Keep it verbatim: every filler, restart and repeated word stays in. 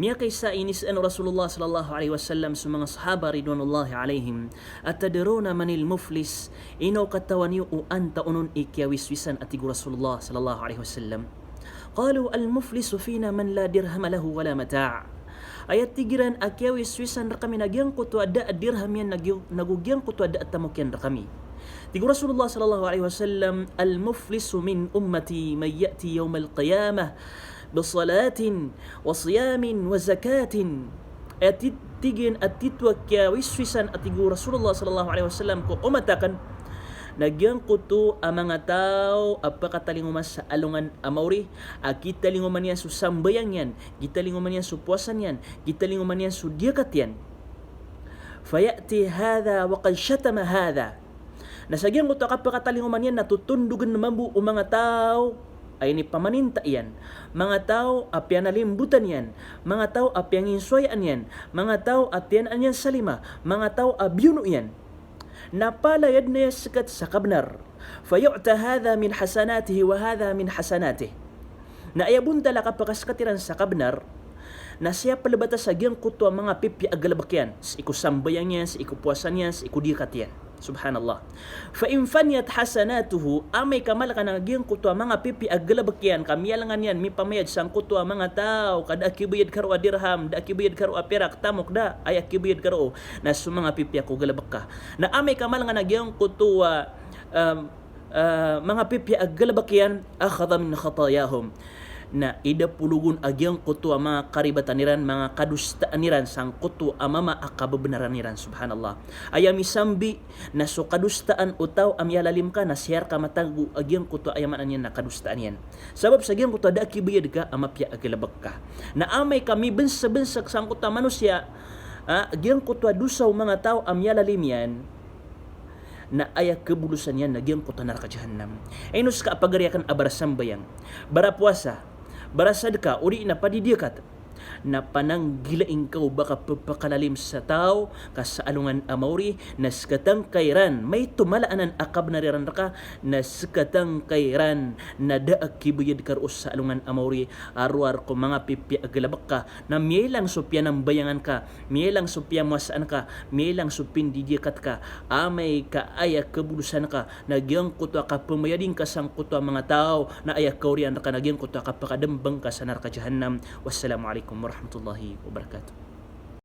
Miyakaisa a inisaan o Rasulullah sallallahu alaihi wasallam so manga sahaba ridwanullahi alaihim, "Atadruna manil muflis?" Ino katawan iyo o antaa onon i kiyawiswisan, a tig o Rasulullah sallallahu alaihi wasallam. Qalu, "Al-muflisu fina man la dirhama lahu wa la mata'." Aya tig iran a kiyawiswisan rkami na giyangkoto a da a dirham iyan, na giyo-, nago giyangkoto a da a tamok iyan rkami. Tig o Rasulullah sallallahu alaihi wasallam, "Al-muflisu min ummati man ya'ti yawmal qiyamah bi salatin wa siyamin wa zakatin." Aya tig iyan a titho a kiyawiswisan, a tig o Rasulullah sallallahu alaihi wasallam, ko omat akn, na giyangkoto a manga taw a pakatalingoma sa alongan a maori, a kitalingoman iyan so sambayang iyan, kitalingoman iyan so powasa niyan, kitalingoman iyan so diyakat iyan. Faya'ti hadha wa qad shatama hadha. Na sa giyangkoto a kapakatalingoma niyan na totondogn mambo o manga taw a inipamaninta iyan, manga taw a piyanalimbotan iyan, manga taw a piyanginsoyaan iyan, manga taw a tiyanaan iyan sa lima, manga taw a biyono iyan. Na palayadn aya skt sa kabnar. Fayu'ta hadha min hasanatihi wa hadha min hasanatihi. Na aya bontal a kapakaskt iran sa kabnar, na sii plbata sa giyangkoto a manga pipiya a galbk iyan, sii ko sambayang iyan, sii ko powasa niyan, sii ko diyakat iyan. Subhanallah. Fa in faniyat hasanatuhu, amay ka malkan a giyangkoto a manga pipiya a galbk iyan ka miyalangan iyan mipamayad sangkoto a manga taw ka da a kibayad ka roo a dirham, da a kibayad ka roo a pirak, tamok, da aya kibayad ka roo, na so manga pipiya ko galbk ka. Na amay ka malkan a giyangkoto a, um, ah, manga pipiya a galbk iyan, akhadha min khatayahum. Na idapolog on a giyangkoto a manga karibatan iran, manga kadosaan iran sangkoto a mama a kababnaran iran, subhanallah. Aya misambi na so kadosaan o taw a miyalalim ka na sii rka matago a giyangkoto a aya maana niyan na kadosaan iyan. Sabap sa giyangkoto a da a kibayad ka a mapiya a galbk ka. Na amay ka mibnsbnsg sangkoto a manosiya, ah, giyangkoto a dosa o manga taw a miyalalim iyan, na aya kabolosan iyan na giyangkoto a naraka jahannam. Ino ska a pagari akn a barasambayang, barapowasa, barasadka, odi na padidiyakat, na pananggilai ngka o ba ka ppakalalim sa taw ka sa alongan a maori, na skatangka iran, maito mala anan a kabnar iran rka, na skatangka iran na da a kibayad ka roo sa alongan a maori, a rowar ko manga pipiya a galbk ka, na miyailang so piyanambayangan ka, miyailang so piyamowasaan ka, miyailang so pindidiyakat ka, amay ka aya kabolosan ka na giyangkoto a kapamayadi ngka sangkoto a manga taw, na aya kaoriyan rka na giyangkoto a kapakadmbang ka sa naraka jahannam. Wassalamu alaikum warahmatullahi wabarakatuh.